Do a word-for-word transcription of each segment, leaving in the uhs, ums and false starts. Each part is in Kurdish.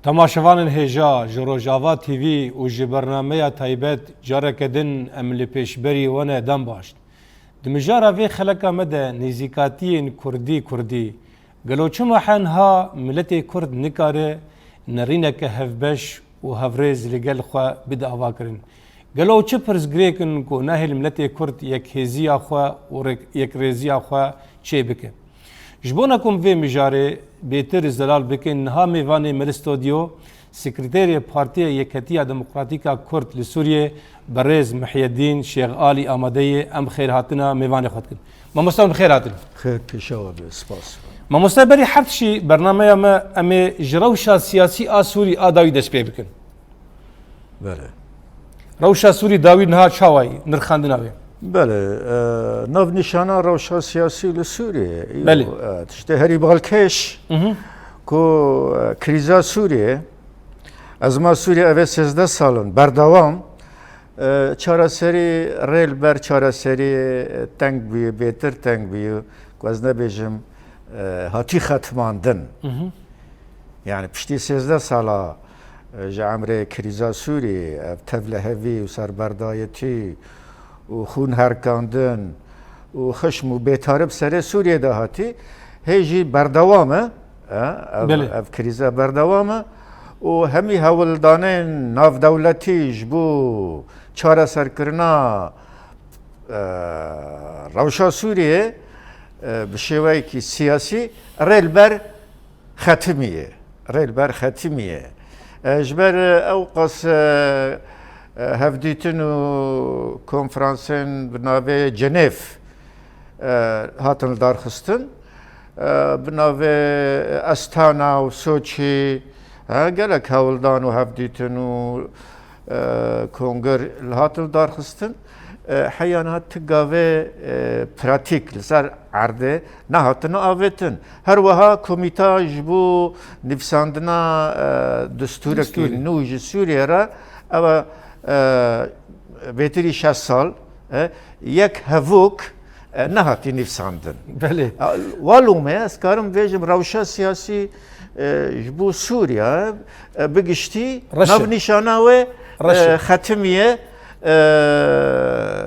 Temaşevanên hêja ji Rojava T V û ji bernameya taybet careke din em li pêşberî we ne, dem baş. Di mijara vê xeleka me de nêzîkatiyên Kurdî Kurdî, gelo çima henha miletê Kurd nikare nerîneke hevbeş û hevrêz li gel xwe bide avakirin? Gelo çi pirsgirêk in ku nahêl miletê Kurd yekhêziya xwe û rêk-, yekrêziya xwe çêbike? Ji bona ku em vê mijarê bêtir zelal bikin, niha mêvanê me li stodyo, Sekreterê Partiya Yeketiya Demokratîk a Kurd li Sûriyê, berêz Mihyedîn Şêx Alî amade ye. Em xêrhatina mêvanê xwe dikin. Mamoste, em bi xêr hatin. Xêr pêşa we be, spas. Mamoste, berî her tişî bernameya me, em ê ji rewşa siyasî a Sûrî a dawî dest pê bikin. Belê. Rewşa Sûrî dawî niha çawa ye, nirxandina wê? Belê, e, navnîşana rewşa siyasî li Sûriyê, îro, Belê. e, tiştê herî balkêş Mhm. ku, e, krîza Sûriyê, ezma Sûriyê ev ê sêzdeh sal in berdewam, e, çareserî rê li ber çareserî, e, teng bûye, bêtir teng bûye, ku ez nebêjim, e, hatî xetmandin. Mhm. Yani piştî sêzdeh sala, e, ji emrê krîza Sûrî, ev tevlihevî û serberdayetî û xûn herkandin û xişm û bêtarî bi serê Sûriyê de hatî, hê jî berdewam e, e, ev, Belê. ev krîze berdewam e û hemî hewldanên navdewletî ji bo çareserkirina, e, rewşa Sûriyê, e, bi şêweyekî siyasî rê li ber xetimiye. Rê li ber xetimiye. E, ji ber, e, ew qas, e, e, hevdîtin û konferansên bi navê Cenêv, e, hatin lidarxistin. E, bi navê Astana û Soçî, e, gelek hewldan û hevdîtin û, e, kongir li hatin lidarxistin. E, heya niha ti gavê, e, pratîk li ser erdê nehatine avêtin. Her wiha komîta ji bo nivîsandina, e, destûrekî Destûrê. nû ji Sûriyê re, ew e, bêtirî şeş sal, e, yek hevok, e, nehatî nivîsandin. Belê. A, walûme, ez karim vêjim rewşa siyasî, e, ji bo Sûriye, e, bi giştî Reş e. navnîşana wê, Reş e. e, xetimiye, e,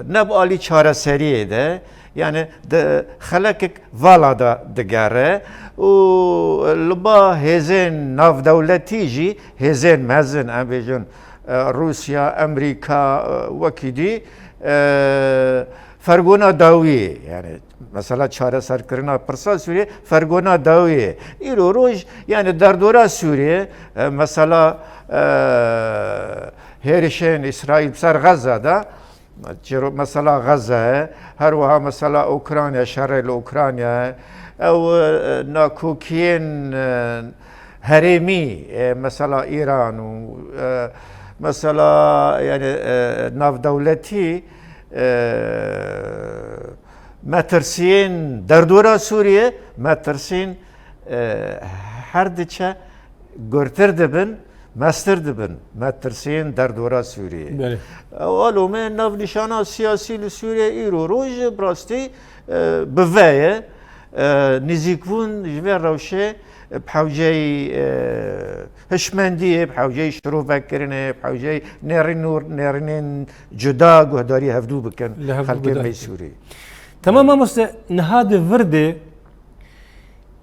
ne bi alî çareseriyê de, yani di xelekek vala de digere û li ba hêzên navdewletî jî hêzên mezin, em bêjin, e, Rûsya, Amerîka, e, wekî dî, e, fergona dawiyê, yani mesela çareserkirina pirsa Sûriyê fergona dawiyê. Îro roj, yani derdora Sûriyê, e, mesela, e, hêrişên Îsraîl bi ser Xezze de, çiro-, mesela Xezze ye, her wiha mesela Ukrayna, şerê li Ukrayna ye. Ew, e, nakokiyên, e, herêmî, e, mesela Îran û, e, mesela, yani, e, navdewletî, e, metirsiyên derdora Sûriyê, metirsiyên, e, her diçe gurtir dibin, mestir dibin metirsiyên derdora Sûriyê. Belê. Ew alome navnîşana siyasî li Sûriyê îro roj bi rastî, e, bi vê ye. E, nêzîkbûn ji vê rewşê, e, bi hewceyî, e, hişmendiyê, bi hewceyî şirovekirinê, bi hewceyî nêrîn û nêrînên cuda guhdarî hevdû bikin Li hevdû xelkê guhdar me bikin. Sûrî. Tamam mamoste, niha di vir de,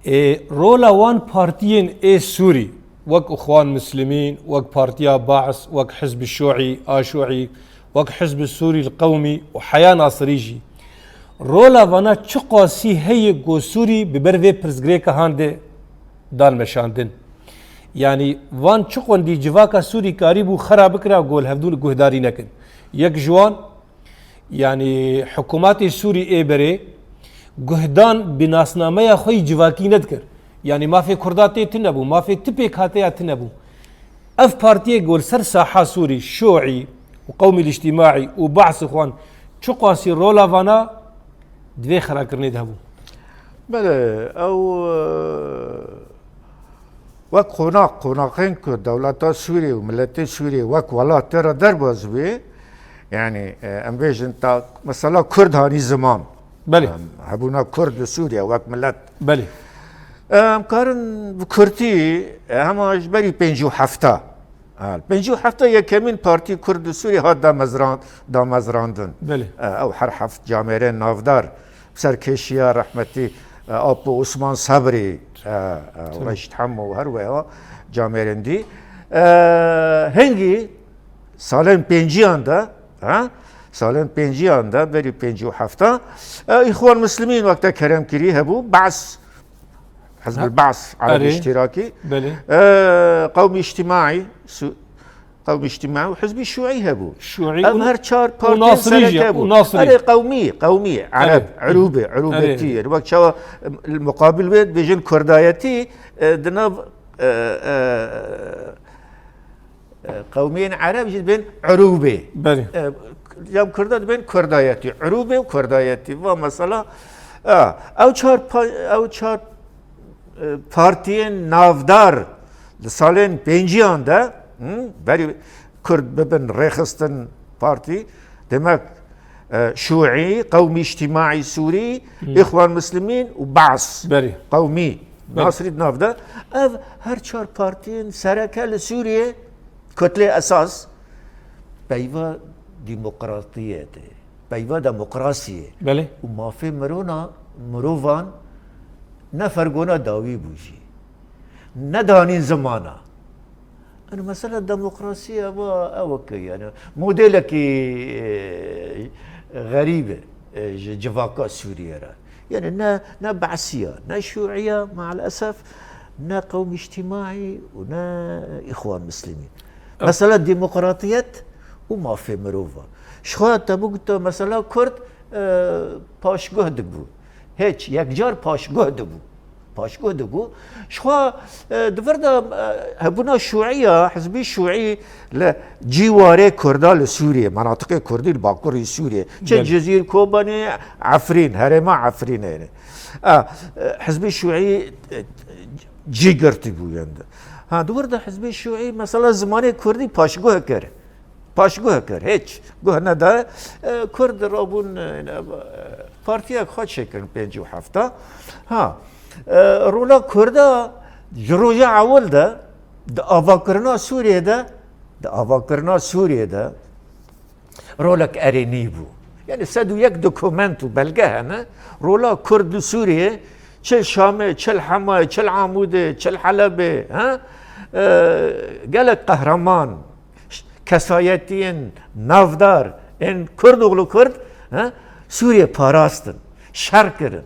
e, rola wan partiyên ê Sûrî, wek Îxwan Muslimîn, wek Partiya Baas, wek Hizb Şûî, a Şûî, wek Hizb Sûrî Qewmî û Heya Nasirî jî, rola vana çiqasî heye ku Sûrî bi ber vê pirsgirêka han de dan meşandin? Yanî van çiqondî civaka Sûrî karîbû xera bikira ku li hevdû guhdarî nekin? Yek ji wan, yanî hikûmatê Sûrî ê berê guhdan bi nasnameya xwe yî civakî nedikir. Yanî mafê Kurda tê tune bû, mafê ti pêkhateya tune bû. Ev partiyê ku li ser saha Sûrî, Şûî û Qewmî Lîctîmaî û Baas Îxwan çiqasî rola vana di vê xerakirinê de hebû? Belê, ew, e, wek qonax, qonaxên ku dewleta Sûriyê û miletê Sûriyê wek welat tê re derbas bûye, yani, e, em bêjin ta mesela Kurd hanî ziman. Belê. Em, hebûna Kurd li Sûriye wek milet. Belê. Em karin bi kurtî, e, hema ji berî pêncî û hefta. Ha, pêncî û hefta yekemîn partî Kurd li Sûriyê hat damezran-, damezrandin. Belê. E, ew her heft camêrên navdar, serkêşiya rehmetî, e, Apo Osman Sebrî, e, e, Tamam. Reşîd Hemo û her wiha camêrên dî. E, hingî salên pênciyan de, ha? Salên pênciyan de, berî pêncî û hefta, e, Îxwan Muslimîn wek te kerem kirî hebû, Be's, Hizb Ha? el-Be's, Ereb Erê. Îştirakî, Belê. e, Qewmî Îştimaî, Su-, Qewmî Îştimaî û Hizbî Şûî hebû. Şûî Ev û, her çar û partiyên Nasrî jî, sereke û bû. Nasrî. Erê, qewmî, qewmî, Erê. Ereb, Erûbê, Erûbetî. Erê. Yanî wek çawa, em, li muqabil wê dibêjin Kurdayetî, e, di nav, e, e, E, qewmiyên Ereb jî dibên Erûbê. Belê. E, ya Kurda dibên Kurdayetî. Erûbê û Kurdayetî. Va mesela, e, ew çar pa-, ew çar, e, partiyên navdar di salên pênciyan de, hı, berî Kurd bibin rêxistin partî, demek, e, Şûî, Qewmî Îştîmaî Sûrî, Hı. Îxwan Muslimîn û Be's. Belê. Qewmî. Belê. Nasrî di nav de. Ev her çar partiyên sereke li Sûriyê, kutlê esas, peyva demokratiyê tê, peyva demokrasiyê Belê. Û mafê mirona, mirovan ne fergona dawî bû jî. Ne danîn zimana. Yanî mesela demokrasiya va ew weke, yanî modelekî, e, xerîb e, e, ji civaka Sûriyê re. Yanî ne, ne Be'siya, ne Şûiya, maalesef, ne Qewm Îctimaî û ne Îxwan Muslimîn. Ew Mesela demokratiyet û mafê mirova. Ji xwe te bigota mesela Kurd, e, paşguh dibû. Hiç, yekcar paşguh dibû. Paşguh dibû. Ji xwe, e, di vir de, e, hebûna Şûiya, Hizbî Şûî li cîwarê Kurda li Sûriyê, menatiqê Kurdî li bakurî Sûriyê, çi Belê. Cizîr, Kobanê, Efrîn, herêma Efrînê. E, e, Hizbî Şûî, e, cî girtî bû yende. Ha, di vir de Hizbê Şûî, mesela zimanê Kurdî paşguh kir. Paşguh kir, hiç guh neda. E, Kurd rabûn, e, partiyek xwe çêkirin pêncî û hefta. Ha, e, rola Kurda ji roja ewil de, di avakirina Sûriyê de, di avakirina Sûriyê de rolek erênî bû. Yanî sed û yek dokument û belge hene, rola Kurd li Sûriyê, çi li Şamê, çi li Hemayê, çi li Amûdê, çi li Helebê, he? E, gelek qehreman, kesayetiyên navdar ên Kurd oxlu Kurd, he, Sûriyê parastin, şer kirin.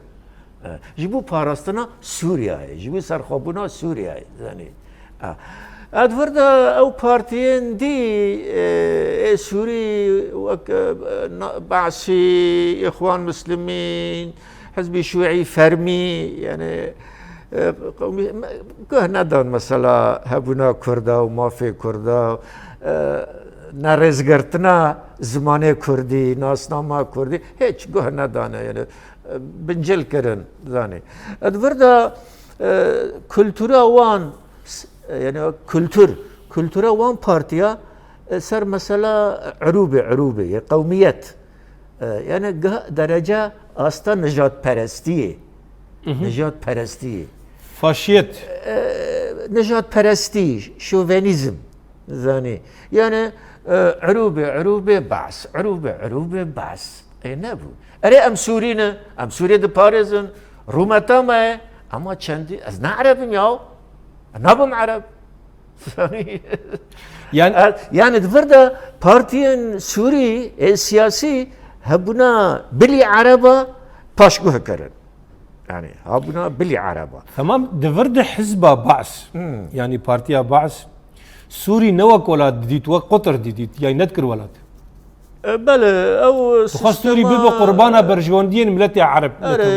E, ji bo parastina Sûriyayê, ji bo serxwebûna Sûriyayê, zanî. E, e, di vir de ew partiyên dî, e, ê Sûrî wek, e, na-, Be'sî, Îxwan Muslimîn, Hizbî Şûî fermî, yanî, e, qewmî-, me-, guh nedan mesela hebûna Kurda û mafê Kurda, e, nerêzgirtina zimanê Kurdî, nasnama Kurdî, hiç guh nedane, yanî, e, bincil kirin, zanî. E, di vir de, e, kultura wan, s-, e, yanî kultur, kultura wan partiya, e, ser mesela irûbê, irûbê, yê qewmiyet, e, yanî gih-, derece asta nijadperestiyê. Mhm. Nijadperestiyê. Faşiyet. E, nijadperestî, şovenîzm, zanî. Yanî, e, irûbê, irûbê Be's, irûbê, irûbê Be's. Ê, nebû. Erê, em Sûrî ne, em Sûriyê diparêzin, rûmeta me ye, ama çendî, ez ne Ereb im ya, ez nabim Ereb. Yanî, Yani- e, yanî di vir de partiyên Sûrî, ê siyasî hebûna bilî Ereba paşguh kirin. Yanî hebûna bilî Ereba. Tamam, di vir de hizba Be's, Hmm. yanî partiya Be's, Sûrî ne wek welat didît, wek qutir didît, yanî nedikir welat. E, belê, ew Dixwest Sûrî sistema bibe qurbana berjewendiyên miletê Ereb. Erê,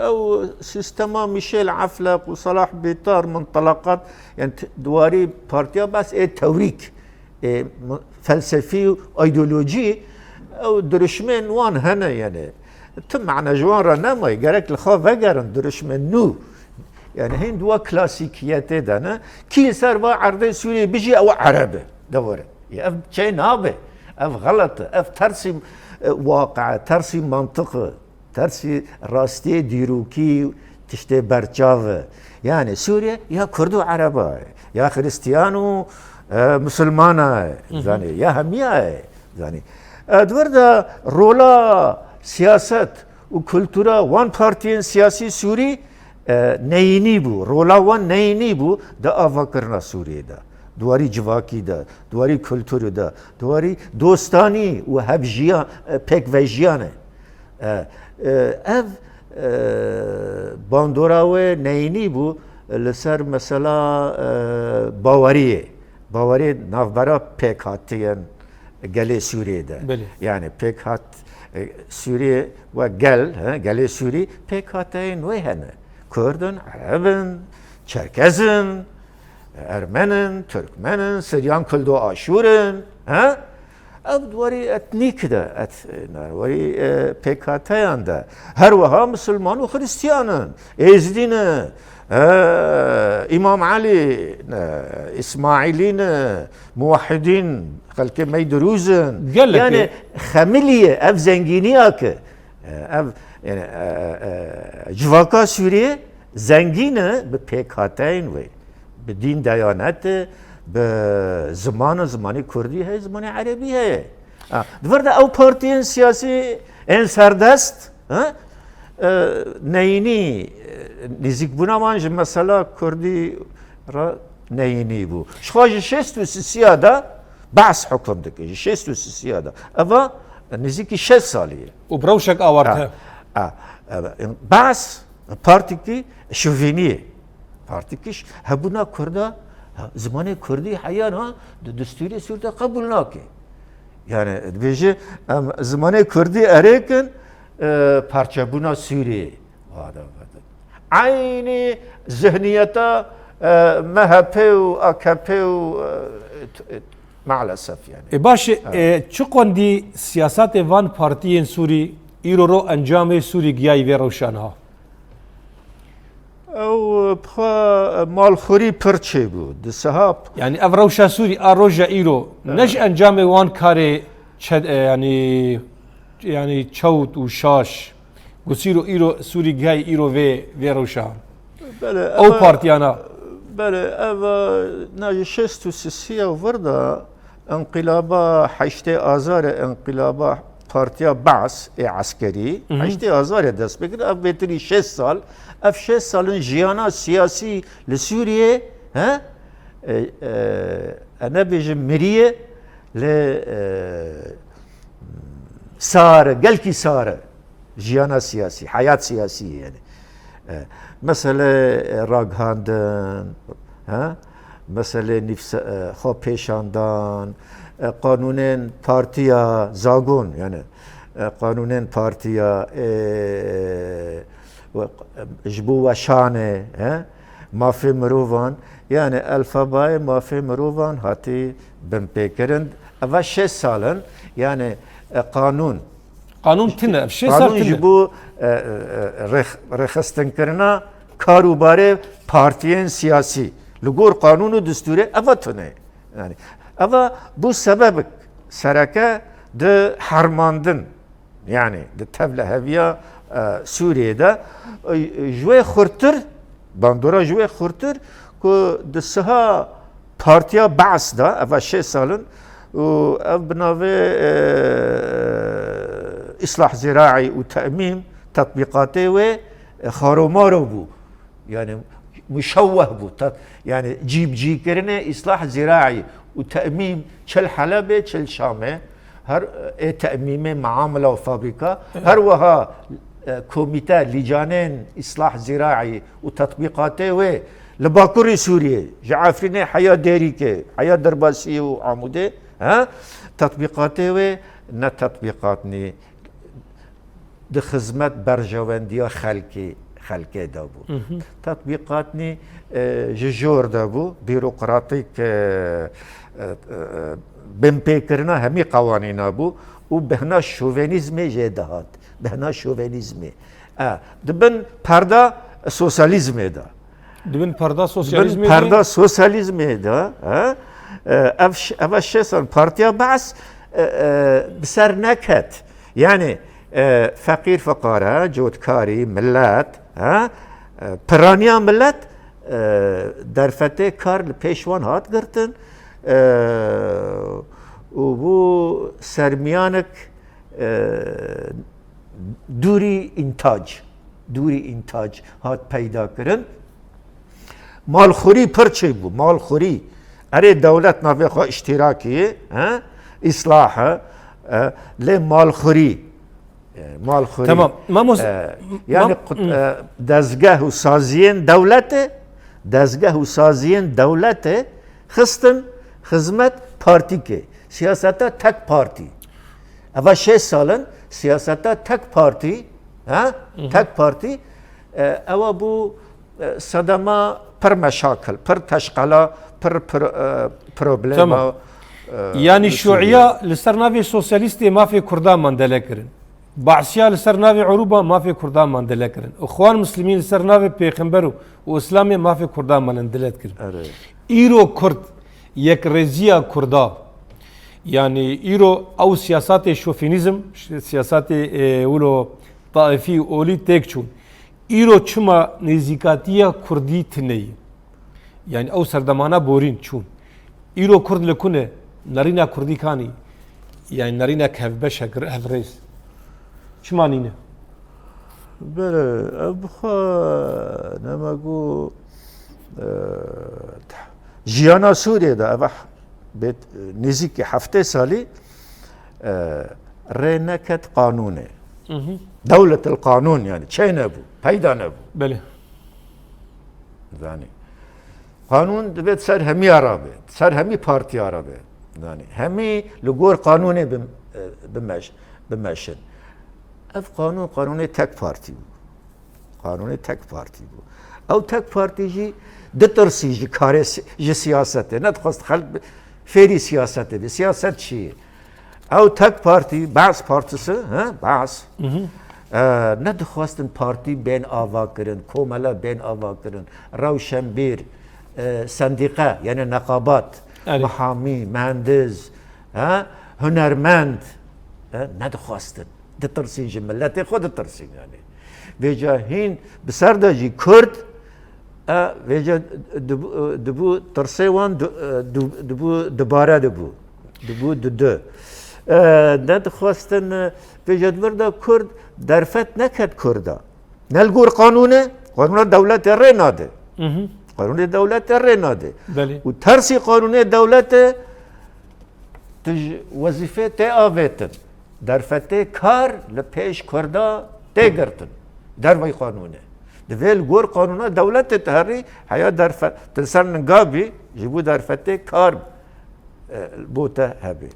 ew sistema Michel Aflaq û Salah Bitar, mintelaqat, yanî t-, di warî partiya Be's ê tewrîk, ê mu-, felsefî û îdeolojî, ew dirişmên wan hene, yanî. Ti mane ji wan re nemaye, gerek li xwe vegerin dirişmên nû. Yanî hîn di wa klasîkiyetê de ne. Kî li ser va erdê Sûriyê bijî, ew Ereb e. De were. Ya ev çê nabe. Ev xelet e. Ev tersî, e, waqe, tersî mantiq e. Tersî rastiyê dîrokî, tiştê berçav e. Yani Sûriye ya Kurd û Ereba ye, ya Xristiyan û, e, Musulmana ye, Hı hı. zanî, ya hemiya ye, zanî. E, di vir de rola siyaset û kultura wan partiyên siyasî Sûrî, e, neyînî bû, rola wan neyînî bû di avakirina Sûriyê de, di warî civakî de, di warî kulturê de, di warî dostanî û hevjiyan, e, pêkvejiyan e. E, e, ev, e, bandora wê neyînî bû li ser mesela, e, baweriyê. Baweriyê navbera pêkhatiyên gelê Sûriyê de. Belê. Yani pêkhat, e, Sûriyê we gel, he, gelê Sûrî pêkhateyên wê hene. Kurd in, Ereb in, Çerkez in, Ermen in, Tirkmen in, Siryan, Kuldo, Aşûr in, he? Ev di warî etnîk de, et-, di warî, e, pêkhateyan de. Her wiha Misilman û Xristiyan in, Êzdî ne, e, Îmam Elî ne, Îsmaîlî ne, Muwehhidîn, xelkê Meydurûz in. Gelek Yani e. Xemilî ye, ev zengîniya ki, e, ev, yani, e, e, civaka Sûriyê zengîn e bi pêkhateyên wê. Bi dîn, deyanetê, bi ziman, zimanê kurdî heye, zimanê erebî heye. Ha, di vir de ew partiyên siyasî ên serdest, ha? E, neyînî, e, nêzîkbûna wan ji mesela kurdî re neyînî bû. Ji xwe ji şêst û sisiya de Baas hukm dike, ji şêst û sisiya de. Eva nêzîkî şeş salî ye. Û bi rewşek awarte. Ha, ha, e, Baas partîkî şovînî ye. Partîkî ş-, hebûna Kurda, ha, zimanê Kurdî heya niha di destûrê Sûrî de qebûl nake. Yani dibêje, em zimanê Kurdî erêkin, e, parçebûna Sûriyê. Eynî zihniyeta, e, M H P û A K P û, e, t-, e, maalesef yani. E, baş e, Ha. e, çi qondî siyasetê van partiyên Sûrî îro ro encamê Sûrî giyayî vê rewşa niha? Ew, e, bi xwe, e, malxurî pir çêbû. Di siha p- Yani ev rewşa Sûrî a roja îro ne ji encamê wan karê çed-, e, yani, yani çewt û şaş, ku Sûro îro, Sûrî gihayî îro vê, vê rewşa. Belê, Ew eva, partiyana. Belê, eva, na ji şêst û sisiya vir de, Enqilaba heştê Azarê, enqilaba partiya Baas ê eskerî, Hı hı. heştê Azarê dest pê kir, ev bêtirî şêst sal, ev şêst salin jiyana siyasî li Sûriyê, he? E, e, e, nebêjim miriye, lê, e, sar, gelkî sar. Jiyana siyasî, heyat siyasî yani. E, mesele, e, ragihandin, ha? Mesele nîvse-, e, xwe pêşandan, e, qanûnên partiya zagon, yani, e, qanûnên partiya, e, we-, ji bo weşanê, he? Mafê mirovan, yani elfabayê mafê mirovan hatî binpêkirin. Eva şeş sal in, yani, e, qanûn Qanûn tune, ev şêst sal Qanûn tune. ji bo, e, e, e, rêx-, rêxistinkirina kar û barê partiyên siyasî li gor qanûn û destûrê eva tune. Yani, eva bû sebebek sereke di hermandin, yani di tevliheviya, e, Sûriyê de, e, ji wê xurtir, bandora ji wê xurtir ku di siha Partiya Baas de, eva şêst sal in, û ev bi navê, e, Îslah Ziraî û Temîm, tetbîqatê wê, e, xaromaro bû. Yani muşewweh bû. Tat-, yani cîbicîkirinê Îslah Ziraî û Temîm çi li Helebê, çi li Şamê, her, e, ê temîmê, meamila û fabrîka, Evet. her wiha, e, komîte, lîcanên Îslah Ziraî û tetbîqatê wê li Bakurê Sûriyê, ji Efrînê heya Dêrîkê, heya Dirbasiyê û Amûdê, he? Tetbîqatê wê ne tetbîqatnî di xizmet berjewendiya xelkê, xelkê de bû. Hı hı. Tatbîqatnî, e, ji jor de bû, bîrokratîk, e, e, e, binpêkirina hemî qewanîna bû û bihna şovenîzmê jê dihat, bihna şovenîzmê. E, di bin perda sosyalîzmê de. Di bin perda Bin sosyalîzmê de? perda sosyalîzmê de, e, e, ev ş-, ev şesan Partiya Baas, e, e, bi ser neket. Yani, e, feqîr fiqare, cotkarî, millet, ha? E, piraniya millet, e, derfetê kar li pêş wan hat girtin, e, û bû sermiyanek, e, dûrî întac, dûrî întac hat peyda kirin. Malxurî pir çêbû, malxurî. Erê dewlet navê xwe îştîrakî, he? Îslah, e, lê malxurî. E, malxurî. Tamam. Mamoz-, E, yani mam-, qut-, e, dezgeh û saziyên dewletê, dezgeh û saziyên dewletê xistin xizmet partîkê. Siyaseta tek partî. Eva şeş sal in siyaseta tek partî, ha? Hı hı. Tek partî, e, ewa bû, e, sedema pir meşakil, pir teşqela, pir, pir, e, problema, Tamam. e, Yani li Sûriyê. Şuiya li ser navê sosyalîstê mafê Kurdan mandele kirin. Basiya li ser navê Urûba mafê Kurdan mandele kirin. Ixwan Muslimîn li ser navê Pêxember û, û Îslamê mafê Kurdan mandele kirin. Erê. Îro Kurd, yekrêziya Kurda, yani îro ew siyasatê şofinîzm, ş-, siyasatê, e, wilo taifî û olî têk çûn. Îro çima nêzîkatiya Kurdî tune ye? Yani ew serdemana borîn çûn. Îro Kurd li ku ne? Nerîna Kurdî kanî? Yani nerîna hevbeş, hev-, hevrêz. Çima nîne? Belê, ev bi xwe nema ku, e, jiyana Sûriyê de ev bêt nêzîkî heftê salî, e, rê neket qanûnê. Hı hı. Dewletil qanûn yani çê nebû, peyda nebû. Belê. Zanî. Qanûn divê ser hemiya re be, ser hemî partiya re be. Zanî. Hemî li gor qanûnê bim-, e, bimeş-, bimeşin. Ev qanûn, qanûnê tek partî bû. Qanûnê tek partî bû. Ew tek partî jî ditirsî ji karê si-, ji siyasetê. Nedixwest xelk bi-, fêrî siyasetê be. Siyaset çi ye? Ew tek partî, Baas Partisi, he? Baas. Hı hı. E, nedixwestin partî bên ava kirin, komele bên ava kirin, rewşenbîr, e, sendîqe, yani neqabat, Erê. Mihami, mehendiz, he? Hunermend, he? Nedixwestin. Ditirsîn ji miletê xwe ditirsîn yani. Vêca hîn bi ser de jî Kurd, e, vêca dibû, dibû tirsê wan du-, e, du-, dibû dubare dibû. Dibû du du. E, nedixwestin, e, vêca di vir de Kurd derfet neket Kurda. Ne li gor qanûnê, qanûna dewletê rê nade. Hı hı. Qanûnê dewletê rê nade. Belê. Û tersî qanûnê dewletê tu ji wezîfê tê avêtin. Derfetê kar li pêş Kurda tê girtin. Dervey qanûnê. Divê li gor qanûna dewletê tu herî heya derfe-, tu li ser ninga bî, ji bo derfetê kar, e, bo te hebê.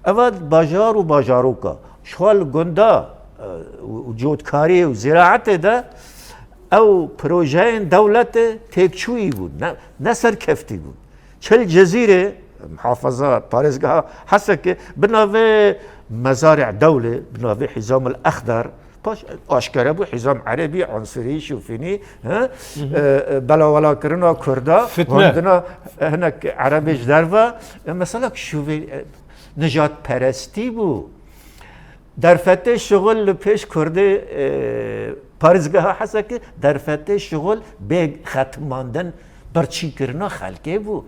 Eva bajar û bajaroka, ji xwe li gunda, e, û, û cotkariyê û ziraetê de ew projeyên dewletê têkçûyî bûn, ne, ne serkeftî bûn. Çil Cezîrê, muhafaza, parêzgeha Hesekê, bi navê Mezarê Dewlê, bi navê Hîzamil Exdar, paş aşkere bû, Hîzam Erebî, unsurî, şofînî, he? Hı hı. E, e, belawelakirina Kurda, Fitne. Xwendina, e, hinek Erebê ji derve, e, mesela şovê-, e, nijadperestî bû. Derfetê şixul li pêş Kurdê, e, parêzgeha Hesekê, derfetê şixul bê xetimandin birçîkirina xelkê bû.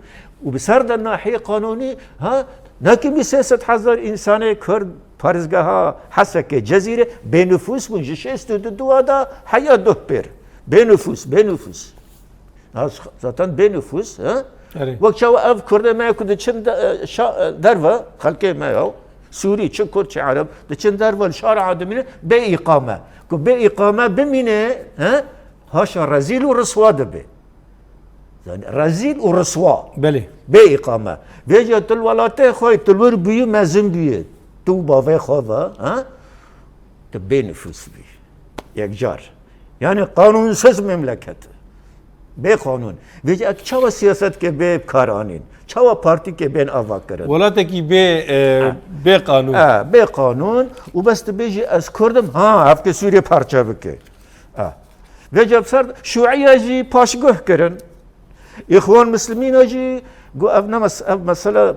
Û bi ser de nahiyê qanûnî, ha, nekî bî sê sed hezar însanê Kurd parêzgeha Hesekê, Cezîrê bênifûs bûn. Ji şêst û du de heya duh pêr. Bênifûs, bênifûs. Ha, zaten bê nüfus, ha? Erê. Wek çawa ev Kurdê me ku diçin de, e, şa-, e, derve, xelkê me ya, Sûrî, çi Kurd, çi Ereb, diçin derve li şara Edimînê bê îqame. Ku bê îqame bimîne, ha? Haşa rezîl û riswa dibe. Yani rezîl û riswa. Belê. Bê îqame. Vêca tu li welatê xwe, tu li wir bûyî, mezin bûyî. Tu û bavê xwe ve, ha? Tu bê nüfus bî. Yekcar. Yani qanûnsiz memleket. Bê qanûn. Vêca ek çawa siyasetkê bê kar anîn? Çawa partîkê bên ava kirin? Welatekî bê, e, Ha. bê qanûn. Ha, bê qanûn. Û bes tu bêjî ez Kurd im. Ha, hevke Sûriyê parçe bike. Ha. Vêca bi ser Şûiya jî paşguh kirin. Îxwan Muslimîna jî got ev ne mes-, ev mesele,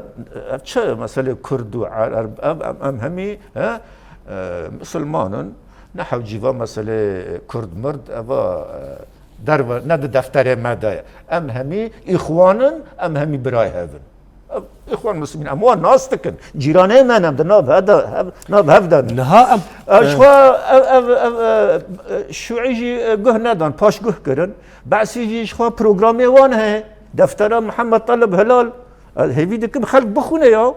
ev çi meselê Kurd û Ereb, ev, em, em hemî, he, e, Musulman in, ne hewcî va meselê Kurd mird, eva, e, Derve ne di defterê me de ye. Em hemî îxwan in, em hemî birayê hev in. Ev îxwan muslimîn, em wan nas dikin. Cîranê me ne, em di nav hev de, hev, nav hev de ne. Niha em, Ev ji e, xwe, ev, ev, ev, e, şûî jî, e, guh nedan, paş guh kirin. Be'sî jî ji xwe programê wan heye. Deftera Mihemed Talib Hilal, e, hêvî dikim xelk bixwîne ya.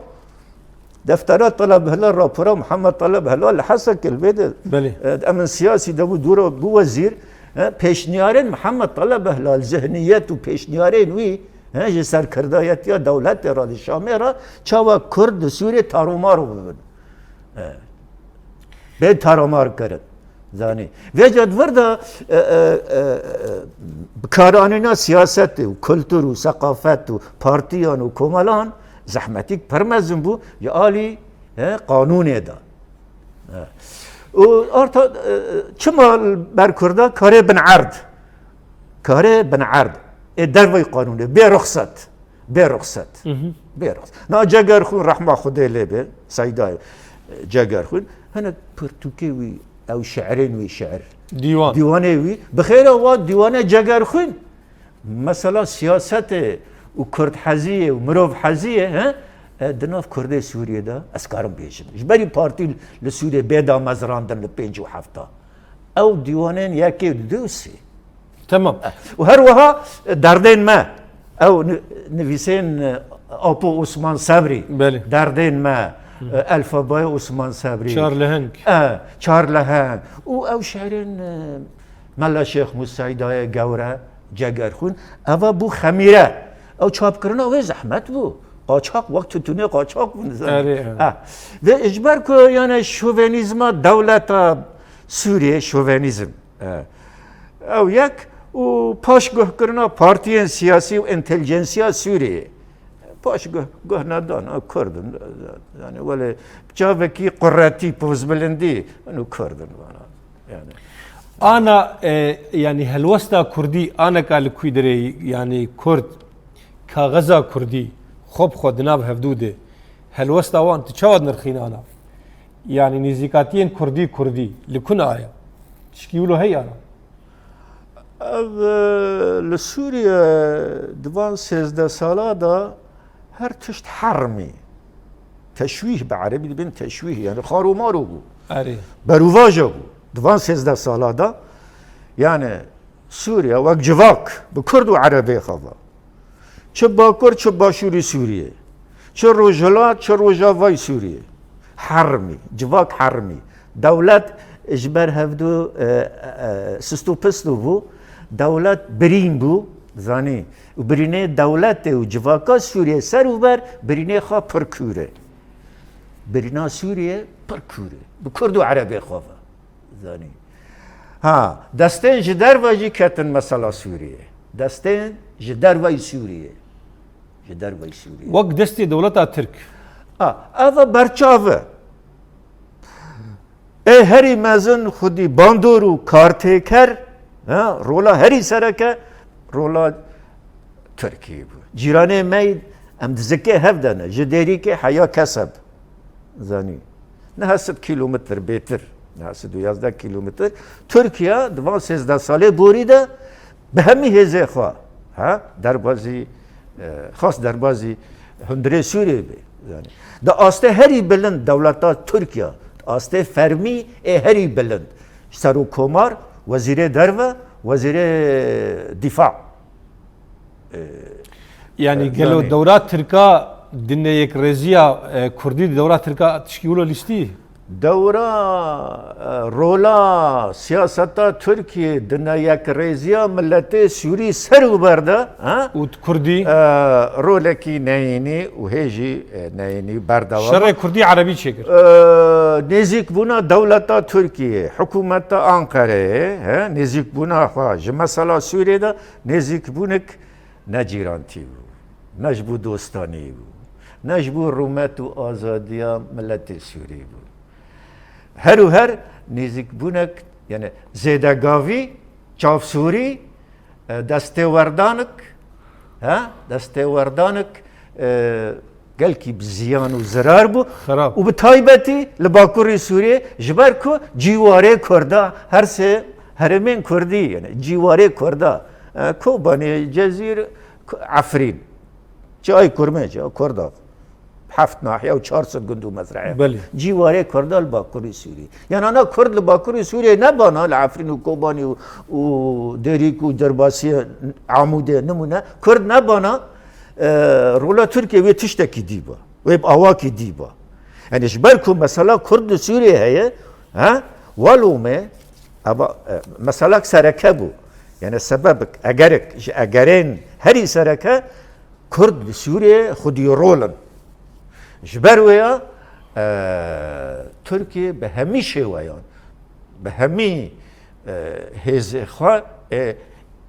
Deftera Taleb Hilal, rapora Mihemed Taleb Hilal li Hesekê li vê de, Belê. e, emin siyasî de bû, dûra bû wezîr, e, pêşniyarên Mihemed Taleb Hilal, zihniyet û pêşniyarên wî, e, ji serkirdayetiya dewletê re li Şamê re çawa Kurd li Sûriyê taromar bibin. E, bên taromar kirin. Zanî. Vêca di vir de, e, e, e, e, bikaranîna siyasetê û kultur û seqafet û partiyan û komelan zehmetîk pir mezin bû ji alî, e, qanûnê de. E. Û arta, e, e, çima ber Kurda karê bin erd? Karê bin erd. Ê dervey qanûnê. Bê ruxset. Bê ruxset. Hı hı. Bê ruxset. Na Cegerxwîn rehma Xwedê lê be, Seydayê Cegerxwîn, hinek pirtûkê wî, ew şi'rên wî şi'r. Dîwan. Dîwanê wî. Bi xêra wa dîwanê Cegerxwîn, mesela siyasetê û kurdheziyê û mirovheziyê, he? E, di nav Kurdê Sûriyê de, ez karim bêjim. Ji berî partî li Sûriyê bê damezrandin li pêncî û hefta. Ew dîwanên yekê, du, sê. Tamam. Û her wiha derdên me. Ew ni-, nivîsên, e, Apo Osman Sebrî. Belê. Derdên me. Hı. E, Elfabaya Osman Sebrî. Çar leheng. E, Çar leheng. Û ew şi'rên, e, Mela Şêx Mûseyî Dayê Gewre, Cegerxwîn. Eva bû xemîre. Ew çapkirina wê zehmet bû. Qaçax, wek tûtûnê qaçax bû, nizam. Erê, erê. Ha. Ve ji ber ku, yani, şovenîzma dewleta Sûriyê, şovenîzm, e, ew yek û paşguhkirina partiyên siyasî û entelijensiya Sûriyê. Paşguh, guh nedan, ew Kurd in. Yani, welê çavekî quretî, pozbilindî, û Kurd in vana. Yani. Ana, e, yani helwesta Kurdî, aneka li ku derê, yani Kurd, kaxeza Kurdî, xwe bi xwe di nav hevdû de, helwesta wan tu çawa dinirxîne ana? Yani nêzîkatiyên Kurdî, Kurdî, li ku naya? Tişkî wilo heye ana? Ev, e, li Sûriye di van sêzdeh sala de her tişt hermî. Teşwîh bi erebî dibên teşwîh, yani xarûmaro bû. Erê. Berûvaja bû. Di van sêzdeh sala de, yani Sûriye wek civak bi Kurd û Erebê xwe ve. Çi Bakur, çi Başûrî Sûriyê, çi Rojhilat, çi Rojavayî Sûriyê. Hermî, civak hermî. Dewlet ji ber hevdu, e, e, sist û pist bû. Dewlet birîn bû, zanî. Û birînê dewletê û civaka Sûriyê ser û ber birînê xwe pir kûr e. Birîna Sûriyê pir kûr e. Bi Kurd û Erebê xwe ve. Zanî. Ha, destên ji derve jî ketin mesela Sûriyê. Destên ji derveyî Sûriyê. Ji derveyî Sûriyê. Wek destê dewleta Tirk. Ha, ev e berçav e. Ê herî mezin xwedî bandor û kartêker, ha, rola herî sereke, rola Tirkiyê bû. Cîranê me em di zikê hev de ne. Ji Dêrîkê heya Keseb. Zanî. Neha sed kîlometr bêtir, neha sed û yazdeh kîlometr. Tirkiye di van sêzdeh salê borî de bi hemî hêzê xwe, ha, derbazî, e, xas derbazî hundirê Sûriyê bê. Yani, di astê herî bilind dewleta Tirkiye, astê fermî ê herî bilind. Serokkomar, wezîrê derve, wezîrê dîfa. E, Yani e, gelo zanî. Dewra Tirka di neyekreziya, e, Kurdî di dewra Tirka tişkî wilo lîstî? Dewra, e, rola siyaseta Tirkiyê di neyekreziya miletê Sûrî ser û ber de, ha? Û di Kurdî? E, rolekî neyînî û hê jî, e, neyînî berdewam. Şerê Kurdî Erebî çêkir. E, nêzîkbûna dewleta Tirkiyê, hikûmeta Anqereyê, he, nêzîkbûna xwe ji mesela Sûriyê de nêzîkbûnek ne cîrantî bû, ne ji bo dostanî bû, ne ji bo rûmet û azadiya miletê Sûrî bû. Her û her nêzîkbûnek, yani zêdegavî, çavsûrî, e, destêwerdanik, he? Destêwerdanik, e, gelkî bi ziyan û zirar bû. Xerab. Û bi taybetî li Bakurê Sûriyê, ji ber ku cîwarê Kurda her sê Herêmên Kurdî, yani cîwarê Kurda, e, Kobanê, Cezîr, Ku-, Efrîn. Çi ay Kurmê, çi Kurda. Heft nahiye û çar sed gund û mezraya. Belê. Cîwarê Kurda li Bakurê Sûriyê. Yani ana Kurd li Bakurê Sûriyê nebana, li Efrîn û Kobanê û, û Dêrîk û Derbasiyê, Amûdê nimûne. Kurd nebana, e, rola Tirkiye wê tiştekî dî ba. Wê bi awakî dî ba. Yani ji ber ku mesela Kurd li Sûriyê heye, he? Walo me, eva, e, meselak sereke bû. Yani sebebek, egerek, ji egerên herî sereke Kurd li Sûriyê xwedî rol in. Ji ber wê ya, e, Tirkiye bi hemî şêweyan, bi hemî, e, hêzê xwe, ê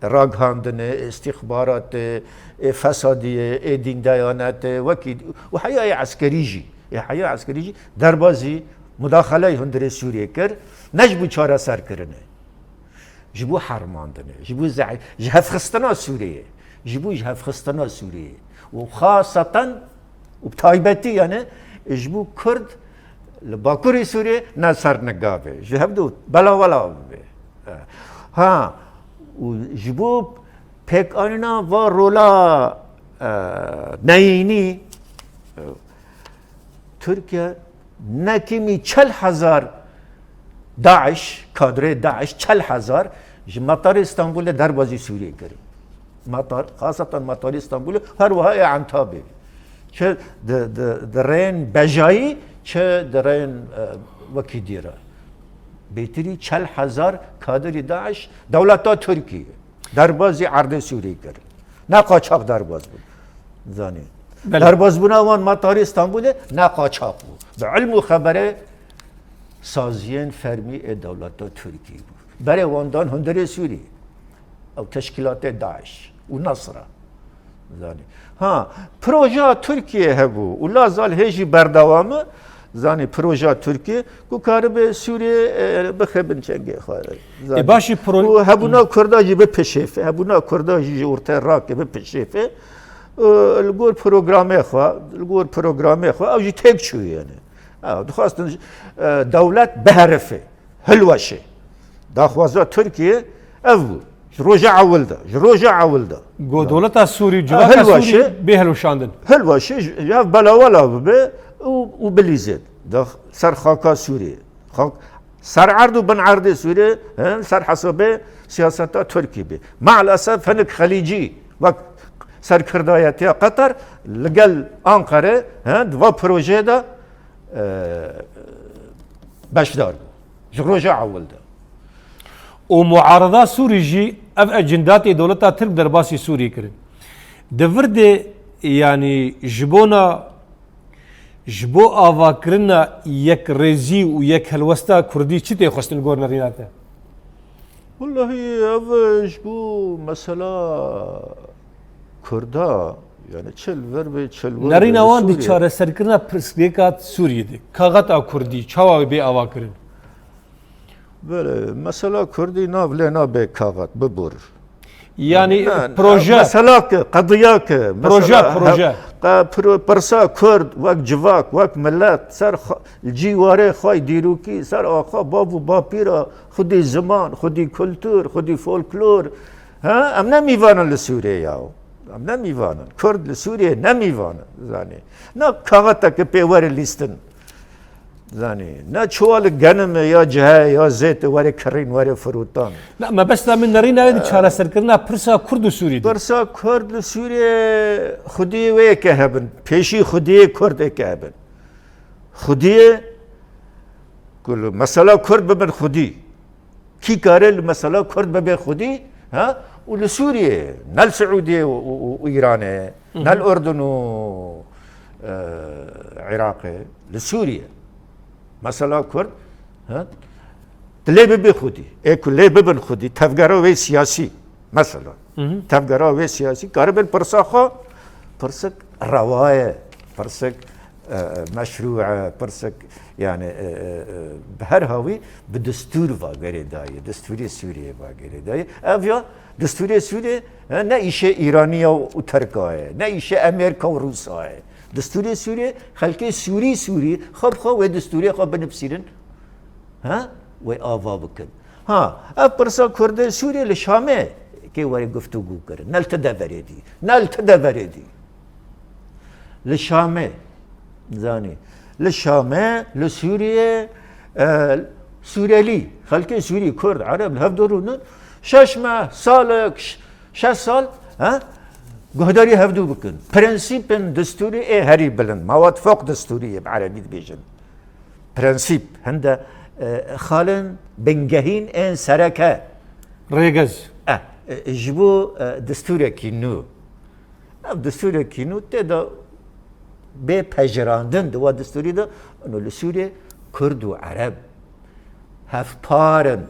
ragihandinê, ê îstîxbaratê, ê fesadiyê, ê dîndeyanetê, wekî û heya ê eskerî jî, ê heya eskerî jî derbazî mudaxeleyê hundirê Sûriyê kir, ne ji bo çareserkirinê. Ji bo hermandinê, ji bo zeh-, ji hevxistina Sûriyê, ji bo ji hevxistina Sûriyê û xaseten û bi taybetî, yani, ji bo Kurd li Bakurê Sûriyê ne ser niga be, ji hev du belawela bibe. Ha, û ji bo pêkanîna va rola, e, neyînî, e, Tirkiye ne kêmî çel hezar DAIŞ, kadrê DAIŞ çel hezar ji matarê Stenbolê derbazî Sûriyê kirin. Matar, xaseten matarê Stenbolê, her wiha ê Entabê. Çi di, di, di rêyên bejayî, çi di rêyên, e, wekî dî re. Bêtirî çel hezar kadrî DAIŞ dewleta Tirkiyê derbazî erdê Sûriyê kir. Ne qaçax derbaz bûn. Zanî. Belê. Derbazbûna wan matarê Stenbolê ne qaçax bû. Bi ilm û xeberê saziyên fermî ê dewleta Tirkî bû. Berê wan dan hundirê Sûrî. Ew teşkîlatê DAIŞ û Nasra. Zanî. Ha, projeya Tirkiyê hebû û la zal hê jî berdewam e. Zanî, projeya Tirkiyê ku karibe Sûriyê, e, bixe bin çengê xwe. Zanî. E, başî pro- Û hebûna Kurda jî bipişêfe, hebûna Kurda jî ji ortê rake bipişêfe. E, li gor programê xwe, li gor programê xwe ew jî têk çûyê yani. Ew dixwastin, e, dewlet biherife, hilweşe. Daxwaza Tirkiyê ev bû. Ji roja ewil de, ji roja ewil de. Go dewleta Sûrî, Ha, civaka hilweşe. Sûrî bê hilweşandin. Hilweşe, ji, ji hev belawela bibe û, û bilîzê. Da ser xaka Sûriyê. Xak, ser erd û bin erdê Sûriyê, he, ser hesabê siyaseta Tirkî be. Maalesef hinek xelîcî, wek serkirdayetiya Qeter, li gel Anqere, he, di va projeyê de, e, beşdar bû. Ji roja ewil de. Û muarida Sûrî jî ev ecindatê dewleta Tirk derbasî Sûrî kirin. Di vir de, yanî ji bona, ji bo avakirina yekrêzî û yekhelwesta Kurdî çi tê xwestin gor nerîna te? Wellahî ev ji bo mesela Kurda, yani çi li vir bê, çi li wir bê, Nerîna li wan di Sûriyê. Çareserkirina pirsgirêka Sûriyê de, kaxeta Kurdî, çawa wê bê avakirin? Belê, mesela Kurdî nav lê nabe kaxet, bibur. Yani Ne, ne, proje. Mesela ki, qediya ki, Proje, mesela, proje. he, qe-, pro-, pirsa Kurd, wek civak, wek millet, ser xwe, cîwarê xwe, dîrokî, ser axa, bav û bapîra, xwedî ziman, xwedî kultur, xwedî folklor. Ha, em ne mîvan in li Sûriyê ya. Em ne mîvan in. Kurd li Sûriyê ne mîvan in, zanî. Ne kaxeteke pê were lîstin. Zanî, ne çuwalek genimê ya cihê ya zêtê were kirîn, were firotan. Na, mebesta min nerîna wê di çareserkirina pirsa Kurd û Sûrî de. Pirsa Kurd li Sûriyê xwediyê wê yeke hebin. Pêşî xwediyê Kurd eke hebin. Xwediyê ku li mesela Kurd bibin xwedî. Kî kare li mesela Kurd bibe xwedî, ha? Û li Sûriyê, ne li Siûdiyê û, û, û, û Îranê, Hı hı. ne li Urdun û, e, Iraqê, li Sûriyê. Mesela Kurd, ha? Di lê bibe xwedî. Ê ku lê bibin xwedî, tevgera wê siyasî. Mesela, Hı hı. tevgera wê siyasî karibin pirsa xwe, pirsek rewa ye, pirsek, e, meşrû e, pirsek, yani, e, e, e, bi her hawî bi destûr va gerê dayê, destûrê Sûriyê va gerê dayê. Ev ya destûrê Sûriyê, e, ne îşê Îraniya û Tirka ye, ne îşê Amerîka û Rûsa ye. Destûrê Sûriyê, xelkê Sûrî, Sûrî, xwe bi xwe wê destûrê xwe binivîsînin, ha? Wê ava bikin. Ha, ev pirsa Kurdê Sûriyê li Şamê kê were guftûgû kirin. Ne li ti deverê dî. Ne li ti deverê dî. Li Şamê, zanî. Li Şamê, li Sûriyê, e, Sûrelî, xelkê Sûrî, Kurd, Ereb li hev dirûnin. Şeş meh, salek, ş-, şeş sal, he? Guhdarî hevdû bikin. Prensîpên destûrî ê herî bilind. Mewad foq destûrî yê bi erebî dibêjin. Prensîp, hinde, e, xalên bingehîn ên sereke. Rêgez. E, e, ji bo, e, destûrekî nû. Ev destûrekî nû tê de bê pejirandin di wa destûrî de, ino li Sûriyê Kurd û Ereb hevpar in.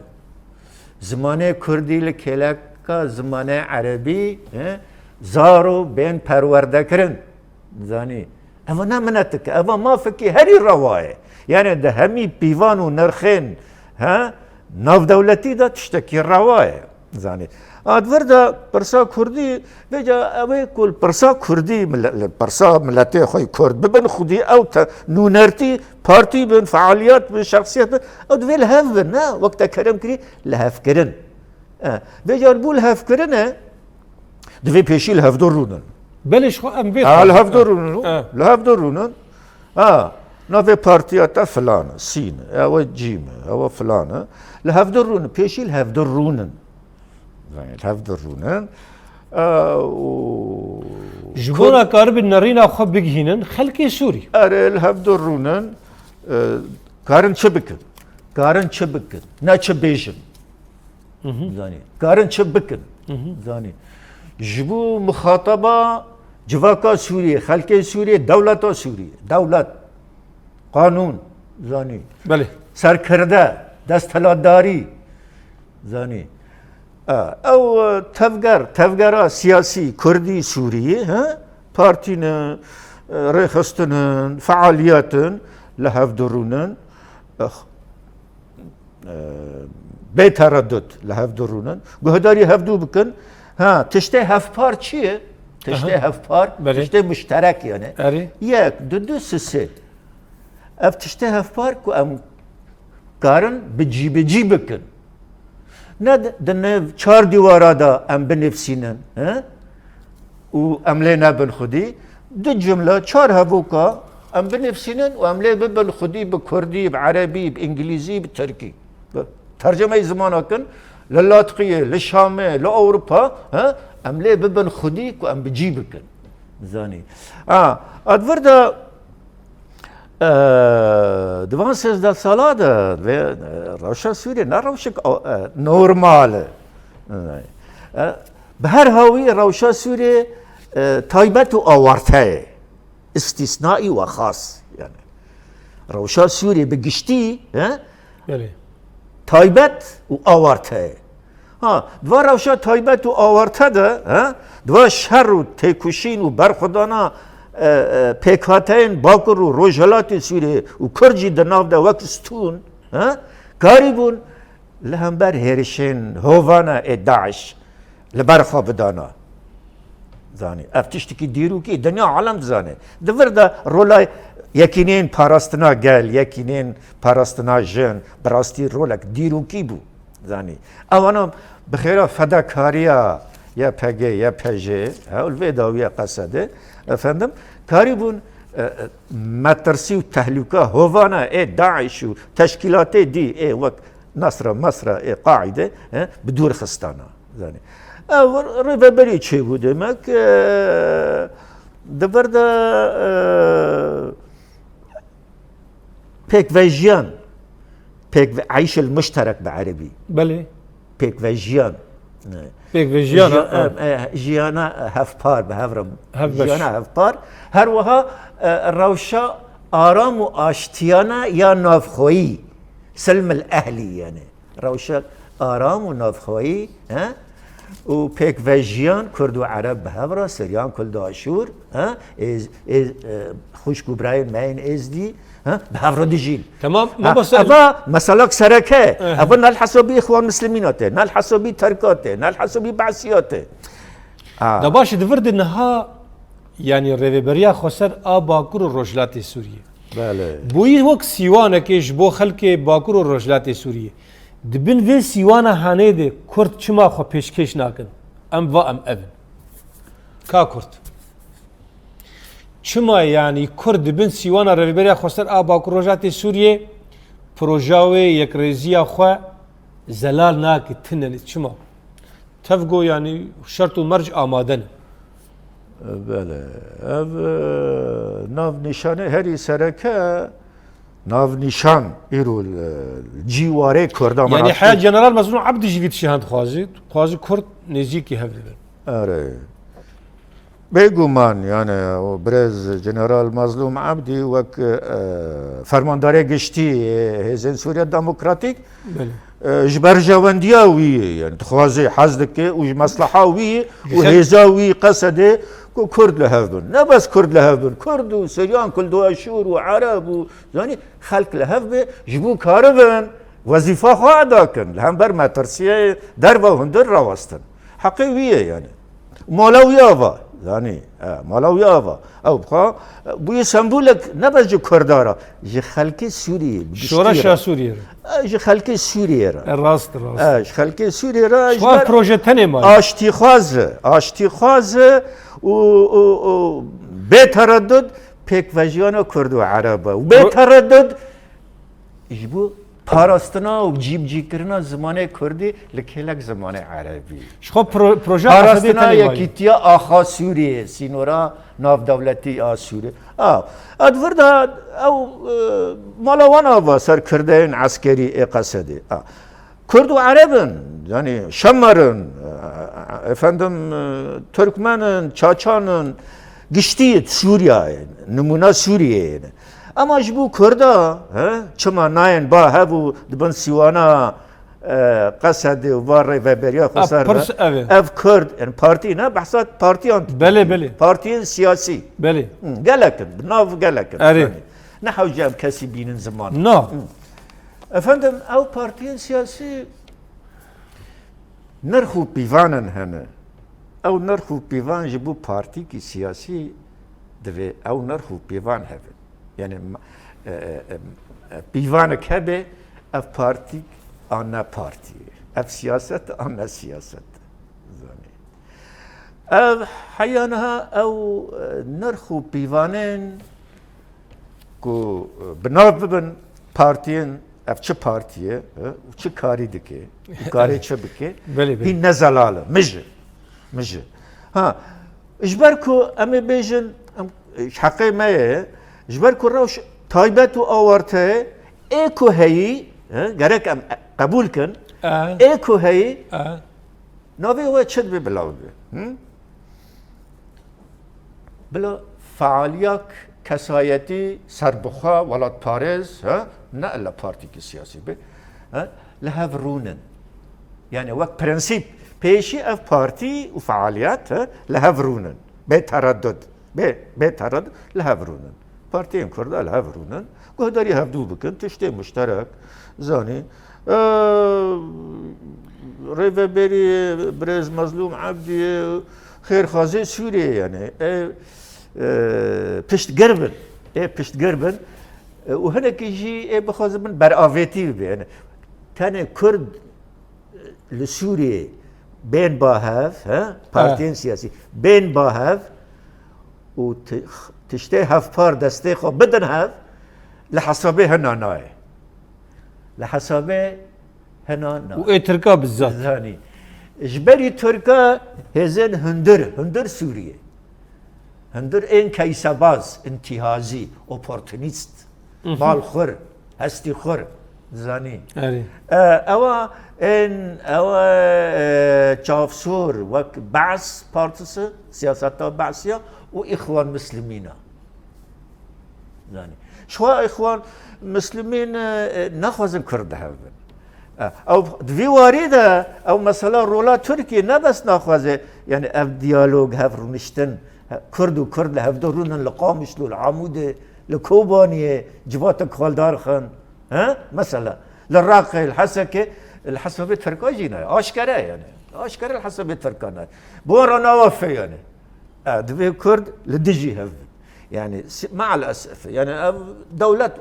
Zimanê Kurdî li kêleka zimanê Erebî, e, zar û bên perwerdekirin. Zanî, eva ne minetik e, eva mafekî herî rewa ye. Yani di hemî pîvan û nirxên, he, navdewletî de tiştekî rewa ye. Zanî. A di vir de pirsa Kurdî, vêca ew ê ku li pirsa Kurdî, mile-, li pirsa miletê xwe yê Kurd bibin xwedî, ew te-, nûnertî, partî bin, fealiyet bin, şexsiyet bin, ew divê li hev bin, ne? Wek te kerem kirî, li hev kirin. E, vêca li bo li hev kirin e, divê pêşî li hevdû rûnin. Belê, ji xwe em vê Ha, li dixwazin. Hevdû rûnin, Ha. Li hevdû rûnin. Ha, navê partiya te filan e, sîn e, ew e cîm e, ew e filan e. Li hevdû rûnin, pêşî li hevdû rûnin. Zanî, li hevdû rûnin. E, û Ji Kurd bona karibin nerîna xwe bigihînin, xelkê Sûrî. Erê, li hevdû rûnin, e, karin çi bikin? Karin çi bikin? Ne çi bêjin? Hı hı. Zanî. Karin çi bikin? Hı hı. Zanî. Ji bo mixataba civaka Sûriyê, xelkê Sûriyê, dewleta Sûriyê, dewlet, qanûn, zanî. Belê. Serkirde, desthilatdarî, zanî. E, ew, e, tevger, tevgera siyasî Kurdî Sûriyê, he? Partî ne, e, rêxistin in, fealiyet in, li hev dirûnin. Ex-, e, bê tereddut li hev dirûnin. Guhdarî hevdû bikin. Ha, tiştê hevpar çi ye? Tiştê Aha. hevpar, Belê. tiştê muşterek yani. Erê. Yek, du, du, sê, sê. Ev tiştê hevpar ku em karin bi cî bi cî bikin. Ne di, di nav çar dîwara de em binivsînin, he? Û em lê nebin xwedî. Du cumle, çar hevoka em binivsînin û em lê bibin xwedî bi kurdî, bi erebî, bi îngilîzî, bi tirkî. Bi tercemeyê zimana kin, li Latqiyê, li Şamê, li Ewropa, he? Em lê bibin xwedî ku em bi cî bikin. Zanî. A, a di vir de, e, di van sêzdeh sala de vê, e, rewşa Sûriyê ne rewşek, e, normal e. E, bi her hawî rewşa Sûriyê, e, taybet û awarte ye. Îstîsnaî we xas. Yani, rewşa Sûriyê bi giştî, he? Belê. Taybet û awarte ye. Ha, di va rewşa taybet û awarte de, he? Di va şer û têkoşîn û berxwedana, e, e, pêkhateyên Bakur û Rojhilatê Sûriyê û Kurd jî di nav de wek stûn, he? Karîbûn li hember hêrişên hovane ê DAIŞ li ber xwe bidana. Zanî, ev tiştekî dîrokî, dinya alem dizane. Di vir de rola yekînên parastina gel, yekînên parastina jin, bi rastî rolek dîrokî bû. Zanî. Ewana bi xêra fedakariya Y P G, Y P J, he, li vê dawiya qesede, efendim, karîbûn, e, e, metirsî û tehlûka hovana ê DAIŞ û teşkîlatê dî ê wek Nasra, Masra, ê Qaîde, he, bi dûr xistana. Zanî. Ev rêveberî çêbû demek, e, di vir de, e, pêkvejiyan, pêkve-, eyşil muşterek bi erebî. Belê. Pêkvejiyan. Pêkvejiyan, Jiya-, ha, ha. e, e, jiyana, e, hevpar bi hev re. Hevbeş. Jiyana hevpar. Her wiha, e, rewşa aram û aştiyana ya navxweyî. Silmil ehlî yani. Rewşa aram û navxweyî, he? Û pêkvejiyan Kurd û Ereb bi hev re, Siryan, Kurd û Aşûr, he? Êz-, êz-, e, xwişk û birayên me yên Êzdî, he? Bi hev re dijîn. Tamam, Ha, mamoste. Eva meselak sereke. Ehe. Eva ne li hesabî Îxwan Muslimîna tê, ne li hesabî Terka tê, ne li hesabî Be'siya tê. Ha. Da baş, di vir de niha, yani Rêveberiya Xweser a Bakur û Rojhilatê Sûriyê. Belê. Bûyî wek sîwanekê ji bo xelkê Bakur û Rojhilatê Sûriyê. Di bin vê sîwana hanê de Kurd çima xwe pêşkêş nakin? Em va em ev in. Ka Kurd. Çima, yanî, Kurd di bin sîwana Rêveberiya Xweser a Bakur Rojatê Sûriyê proja wê yekrêziya xwe zelal nake, tune ne? Çima? Tev got, yanî, şert û merc amade ne. Belê. Ev, e, nav nîşanê herî sereke, nav nîşan îro li cîwarê Kurda. Yanî, heya General Mezlûm Ebdî jî vî tiştî hend dixwaze, dixwaze Kurd nêzîkî hev bibin. Erê. Bêguman, yani, o birêz General Mazlûm Ebdî wek, e, fermandarê giştî, e, Hêzên Sûriya Demokratîk, Belê. e, ji berjewendiya wî, yani, dixwaze, hez dike û ji mesleha wî û Ji xel- hêza wî Qesedê ku Kurd li hev bin. Ne bes Kurd li hev bin, Kurd û Siryan, Kuldo Eşûr û Ereb û, zanî, xelk li hev be, ji bo karibin wezîfa xwe eda kin. Li hember metirsiyê derve hundir rawestin. Heqê wî ye, yani. Mala wî ava, zanî, e, mala wî ava. Ew bixwe, e, bûye sembolek ne bes ji Kurda re, ji xelkê Sûriyê, bi giştî Şoreşa re. Sûriyê re. E, ji xelkê Sûriyê re. E, rast, rast. E, ji xelkê Sûriyê re, Ji ji xwe ber proje tenê maye. aştîxwaz e, aştîxwaz e û, û, û bê tereddud pêkvejiyana Kurd û Ereb e. Û bê Pro- tereddud ji bo parastina û cîbicîkirina zimanê Kurdî li kêlek zimanê Erebî. Ji xwe pro-, proje Qesedê Parastina tenê maye. yekîtiya axa Sûriyê, sînora navdewletî a Sûriyê. A, a di vir de ew, e, mala wan ava ser kirdeyên eskerî ê Qesedê. A. Kurd û Ereb in, yani Şemer in, e, efendim, e, Türkmen in, Çaçan in, giştî Sûriyeyê ne, nimûna Sûriyeyê ne. Ama ji bo Kurda, he, çima nayên ba hev û di bin sîwana, e, Qesedê û va rêveberiya xwe A, ser be? pirs ev e. Ev Kurd, yani partî ne, behsa partiyan dike. Belê, belê. Partiyên siyasî. Belê. Hı, gelek in, bi nav gelek in. Erê. Yani, ne hewce em kesî bînin ziman. Na. Hı. Efendim, ew partiyên siyasî nirx û pîvanin hene. Ew nirx û pîvan ji bo partîkî siyasî divê ew nirx û pîvan hebe. Yani, ma-, e, e, e, pîvanek hebe, ev partîk an ne partî ye. Ev siyaset an ne siyaset. Zanî. Ev heya niha ew, e, nirx û pîvanên ku, e, bi nav bibin partiyên, ev çi partî ye, e, û çi karî dike, û karê çi bike, Belê, belê. hîn ne zelal e. Min ji, min ji. Ha, ji ber ku em ê bêjin, em, e, ji heqê me ye, ji ber ku rewş taybet û awarte ye, ê ku heyî, e, gerek em qebûl kin, E. ê ku heyî, E. navê we çi dibe bila bibe? Hı? Bila fealiyak, kesayetî, serbixwe, welatparêz, he? Ne illa partîkî siyasî be. He? Li hev rûnin. Yani wek prensîp, pêşî ev partî û fealiyet, he? Li hev rûnin. Bê tereddud. Bê, bê tereddud li hev rûnin. Partiyên Kurda li hev rûnin. Guhdarî hevdû bikin, tiştê muşterek, zanî. Ee, Rêveberî birêz Mezlûm Ebdî, xêrxwazê Sûriyê, yani, ê, e, piştgir bin. Ê piştgir bin. E, û hinekî jî ê bixwazin bin beravêtî bibe. Yani, tenê Kurd li Sûriyê bên ba hev, he? Partiyên siyasî bên ba hev û ti-, tiştê hevpar destê xwe bidin hev, li hesabê hina nayê. Li hesabê hina nayê. Û ê Tirka bi zat. Zanî. Ji berî Tirka hêzên hundir, hundir Sûriyê. Hundir ên keysebaz, intihazî, oportunîst, Mhm. balxur, hestîxur, zanî. Erê. E, ewa ên, ewa, e, çavsor, wek Be's Partisi, siyaseta Be'siya û Îxwan Muslimîna. Zanî. Ji xwe Îxwan Muslimîn, e, naxwazin Kurd di hev bin. E, ew di vî warî de ew mesela rola Tirkiyê ne bes naxwaze, yani ev diyalog, hev rûniştin, he, Kurd û Kurd li hevdu rûnin li Qamişlo, li Amûdê, li Kobaniyê, civatek xwe li dar xin. He? Mesela, li Reqê, li Hesekê, li hesabê Tirka jî ne. Aşkere yani. Aşkere li hesabê Tirka ne. Bi wan re nawefe yani. E, divê Kurd li dijî hev bin. Yani, si-, maalesef. Yani, ev dewlet,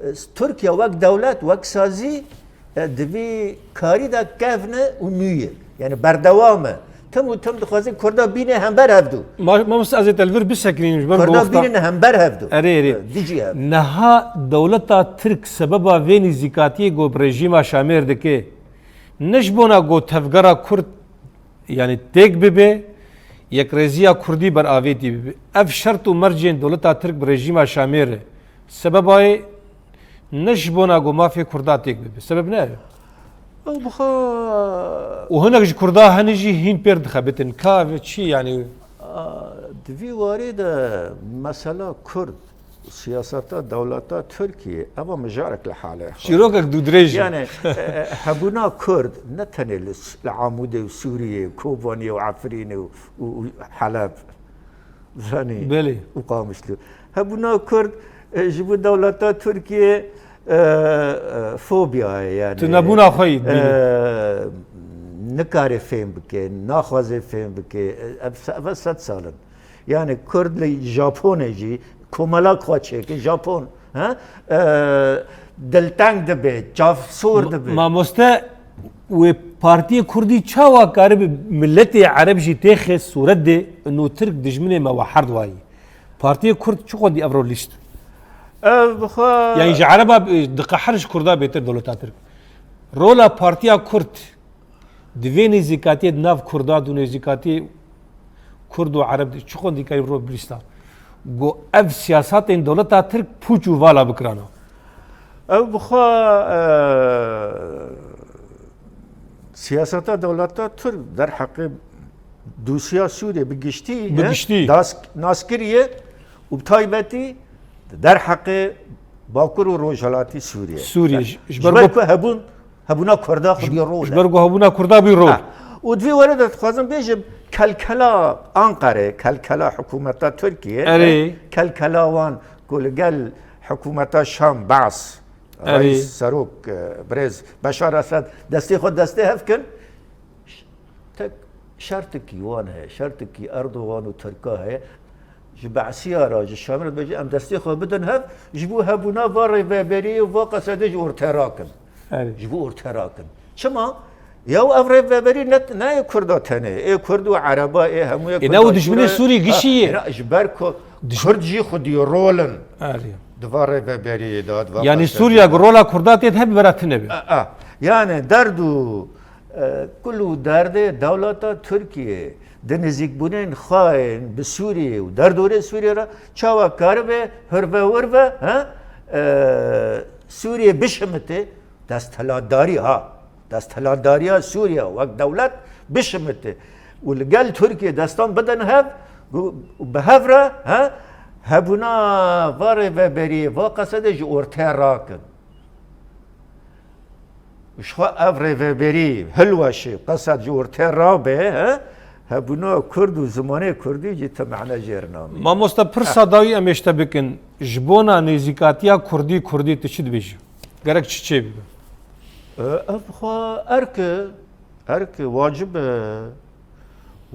e, Tirkiye wek dewlet, wek sazî E, di vî karî de kevn e û nû ye. Yani berdewam e. Tim û tim dixwazin Kurda bîne hember hevdu. Ma-, mamoste, ez ê te li vir bisekinînim ji ber ku Kurda wexta bînin hember hevdu. Erê, erê. E, dijî hev. Niha dewleta Tirk sebeba vê nîzîkatiyê ku bi rejîma Şamêr dike, ne ji bona ku tevgera Kurd, yani, têk bibe, yekrêziya Kurdî ber avêtî bibe. Ev şert û mercên dewleta Tirk bi rejîma Şamêr e. Sebeba yê ne ji bona ku mafê Kurda têk bibe. Sebeb ne ev e. Ew bi xwe Û hinek ji Kurda hene jî hîn pêr dixebitin. Ka ve çi, yani? A, di vî warê de mesela Kurd, siyaseta dewleta Tirkiye, eva mijarek li halê xwe. Çîrokek dûdirêj e. Yani, e, e, hebûna Kurd ne tenê li S-, li Amûdê û Sûriyê, Kobaniyê û Efrînê û, û, û Heleb, zanî, Belê. û Qamişlo. Hebûna Kurd, e, ji bo dewleta Tirkiye, e, e, fobiya ye, yani. Tu nebûna xwe yî dibînî. E, nikare fêm bike, naxwaze fêm bike. E, ev se-, ev sed sal in. Yani Kurd li Japonê jî komelak xwe çêke, Japon, he? E, dilteng dibe, çavsor dibe. Mamoste, wê partiyê Kurdî çawa karibe miletê Ereb jî têxe sûret de, ino Tirk dijminê me we herd wayî? Partiyê Kurd çi xwendî ev rol lîst? Ev bi xwe Yani ji Ereba, e, diqehir ji Kurda bêtir dewleta Tirk. Rola Partiya Kurd di vê nêzîkatiyê di nav Kurda de û nêzîkatiyê Kurd û Ereb de çi xwendî karibe rol bilîsta? Ku ev siyasatên dewleta Tirk pûç û vala bikirana. Ew bi xwe, e, siyaseta dewleta Tirk derheqê dosya Sûriyê bi giştî, Bi e, giştî. das-, nas kiriye û bi taybetî derheqê Bakur û Rojhilatî Sûriyê. Sûriyê, ji, ji Ji ber ber ku ku hebûn, hebûna Kurda xwedî rol e. Ji ber ku hebûna Kurda bî rol. Ha. Û di vî warê de dixwazim bêjim, kelkela Anqerê, kelkela hikûmeta Tirkiyê, Erê. kelkela wan ku li gel hikûmeta Şam, Baas, Erê. Reîs Serok, e, birêz Beşar Esed destê xwe destê hev kin, tek şertikî wan heye, şertikî Erdogan û Tirka heye. Ji Beesiya re, ji Şamê re dibêje, em destê xwe bidin hev, ji bo hebûna va rêveberiyê û va qesedê ji ortê rakin. Erê. Ji bo ortê rakin. Çima? Ya ev rêveberî ne, ne yê Kurda tenê, ê Kurd û Ereba, ê hemû yê Ê, Kurda ne û dijminê jûre. Sûrî gişî Ha, yê. êna ji ber ku Dij- Kurd jî xwedî rol in. Erê. Di va rêveberiyê de, di va Yani qesedê Sûriye de. ku rola Kurda tê de hebî bera tine be. A, a. Yani derd û, e, kul û derdê dewleta Tirkiyê di nêzîkbûnên xwe yên bi Sûriyê û derdorê Sûriyê re çawa karibe hirve wirve, he? E, Sûriyê bişimite, desthilatdarî ha, desthilatdariya Sûriye wek dewlet bişimite û li gel Tirkiyê destan bidin hev û bi hev re, he, hebûna va rêveberiyê, va qesedê ji ortê rakin. Ji xwe ev rêveberî hilweşê, qesed ji ortê rabe, he, hebûna Kurd û zimanê Kurdî jî ti mehne jêr namîne. Mamoste, pirsa dawî em ê ji te bikin, ji bona nêzîkatiya Kurdî, Kurdî tu çi dibêjî? Gerek çi çêbibe? E, ev xwe erk e, erk e, wacib e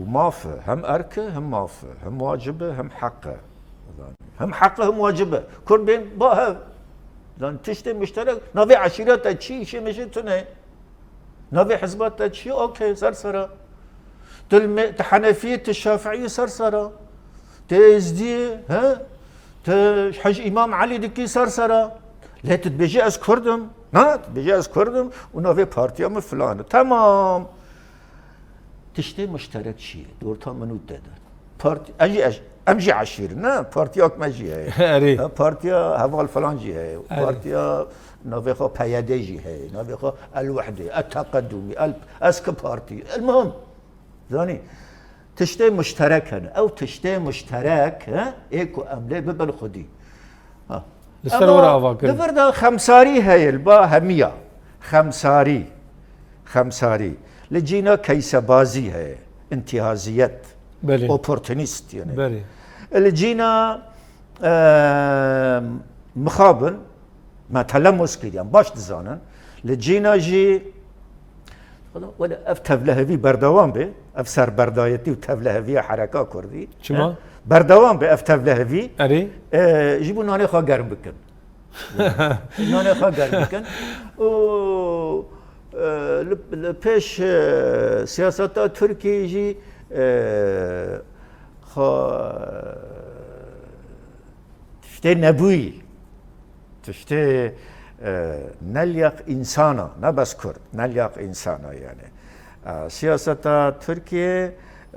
û maf e. Hem erk e, hem maf e, hem wacib e, hem heq e. Hem heq e, hem wacib e. Kurd bên ba hev. Lan tiştê muşterek, navê eşîreta çi, îşê mişê tune. Navê hizba te çi? Okey, ser sera. Tu li me-, tu Henefî, tu Şafiî, ser sera. Tu Êzdî, he? Tu Hec Îmam Elî dikî, ser sera. Lê tu dibêjî ez Kurd im. Na, tu dibêjî ez Kurd im û navê partiya min filan e. Temam. Tiştê muşterek çi ye? Di orta min û te de. Parti-, ez jî, ez, em jî eşîr in, ne? Partiyak me jî heye. Erê. Ha, partiya heval falan jî heye. Erê. Partiya navê xwe P Y D jî heye. Navê xwe El Wehdê, El Teqedumî, El, Eski Partî. El muhim. Zanî, tiştê muşterek hene. Ew tiştê muşterek, he, ê ku em lê bibin xwedî. Ha. Li ser Ama were ava kirin. Di vir de xemsarî heye, li ba hemiya. Xemsarî. Xemsarî. Li cîna keysebazî heye. Întîhaziyet. Belê. Oportunîst yani. Belê. Li cîna, e, mixabin, me telemos kiriyan, baş dizanin. Li cîna jî, wele ev tevlehevî berdewam be, ev serberdayetî û tevleheviya hereka Kurdî. Çima? E, berdewam be ev tevlehevî. Erê. E, ji bo nanê xwe germ bikin. Nanê xwe germ dikin. Û, e, li, li pêş, e, siyaseta Tirkiyê jî, e, xwe tiştê nebûyî, tiştê, e, ne liyaq însana, ne bes Kurd, ne liyaq însana yani. E, siyaseta Tirkiyê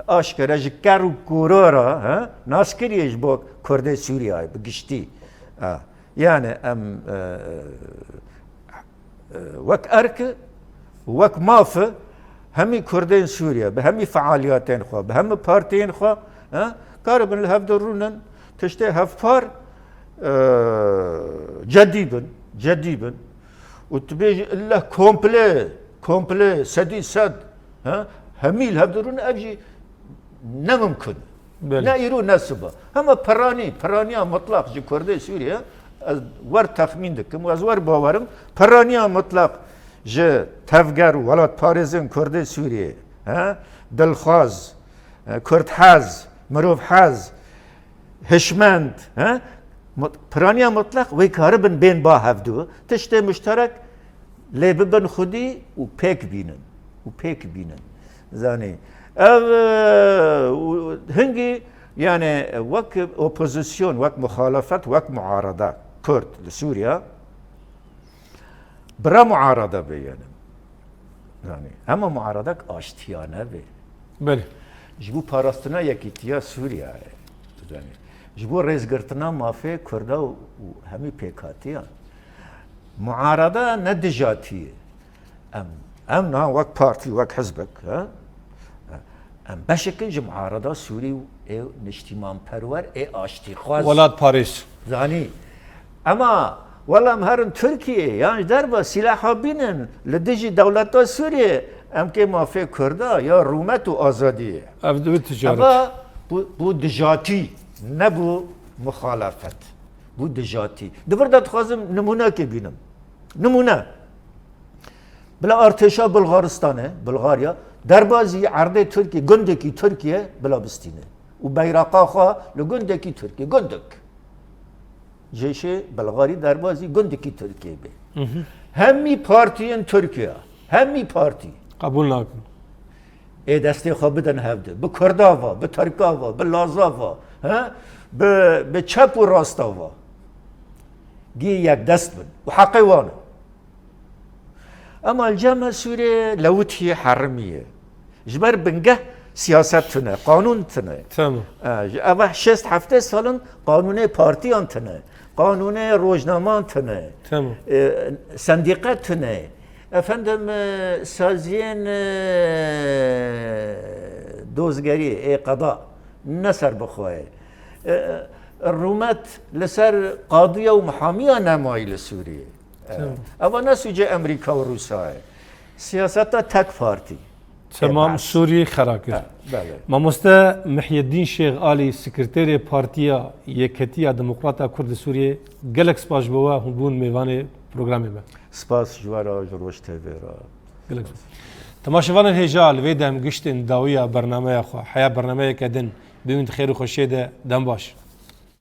aşkere ji ker û kûro re, he, naskiriyê ji bo Kurdê Sûriyeyê bi giştî. E, Yani em, e, e, wek erk, wek maf, hemî Kurdên Sûriye, bi hemî fealiyetên xwe, bi hemî partiyên xwe, e, karibin li hev de rûnin, tiştê hevpar, e, cedî bin, cedî bin. Û tu bêjî ille komple, komple sedî sed, e, hemî li hev de rûnin, ev jî ne mimkun. Belê. Ne îro ne siba. Hema piranî, piraniya mutlaq ji Kurdê Sûriye, ez wer texmîn dikim û ez wer bawerim, piraniya mutlaq ji tevger û welatparêzên Kurdê Sûriye, he, dilxwaz, e, kurdhez, mirovhez, hişmend, he, mut-, piraniya mutlaq wê karibin bên ba hevdu, tiştê muşterek lê bibin xwedî û pêk bînin. Û pêk bînin. Zanî, ev, e, û hingî, yani, wek opozisyon, wek muxalefet, wek muarada Kurd li Sûriye, bira muarada bê, yani. Yani, hema muaradek aştiyane bê. Belê. Ji bo parastina yekîtiya Sûriyeyê, yani, ji bo rêzgirtina mafê Kurda û, û hemî pêkhatiyan. Muarada ne dijatî ye. Em, em niha wek partî, wek hizbek, he? Em beşek in ji muarada Sûrî û ê niştîmanperwer, ê aştîxwaz. Welatparêz. Zanî. Ema wela em herin Tirkiyê, yan ji derve sîlaha bînin li dijî dewleta Sûriyê, em kê mafê Kurda ya rûmet û azadiyê. Ev dibe ticaret. Eva bu, bu dijatî, ne bu muxalefet. Bu dijatî. Di vir de dixwazim nimûnekê bînim. Nimûne. Bila artêşa Bulgaristanê, Bulgarya, derbazî erdê Tirkiyê, gundekî Tirkiye bila bistîne. Û beyraqa xwe li gundekî Tirkiye, gundek. Cêşê Bulgarî derbazî gundekî Tirkiye bê. Hı hı. Hemî partiyên Tirkiye, hemî partî. Qebûl nakin. Ê destê xwe bidin hevdi. Bi Kurda ve, bi Tirka ve, bi Laza ve, he? Bi, bi çep û rasta ve. Gî yekdest bin. Û heqê wan e. Ema li cem me Sûriyê lewitî herimiye. Ji ber bingeh siyaset tune, qanûn tune. Tamam. E, ji eva şêst heftê salin qanûnê partiyan tune, qanûnê rojnaman tune, Tamam. e, sendîqe tune. Efendim, e, saziyên, e, dozgerî, ê qeda ne ser bi xwe ye. E, rûmet li ser qadiya û mihamiya nemayî li Sûriyê. E, Tamam. Eva ne sûcê Amerîka û Rûsa ye. Siyaseta tek partî. Tamam, Ê, bas. Sûriyê xera kir. Ha, belê. Mamoste Mihyedîn Şêx Alî, sekreterê Partiya Yeketiya Demokrata Kurd li Sûriyê, gelek spas ji bo we hûn bûn mêvanê programê me. Spas ji we re, ji Roj T V re. Gelek spas. Temaşevanên hêja, li vê de em giştên dawiya bernameya xwe. Heya bernameyeke din, bimînin di xêr û xweşiyê de, dem baş.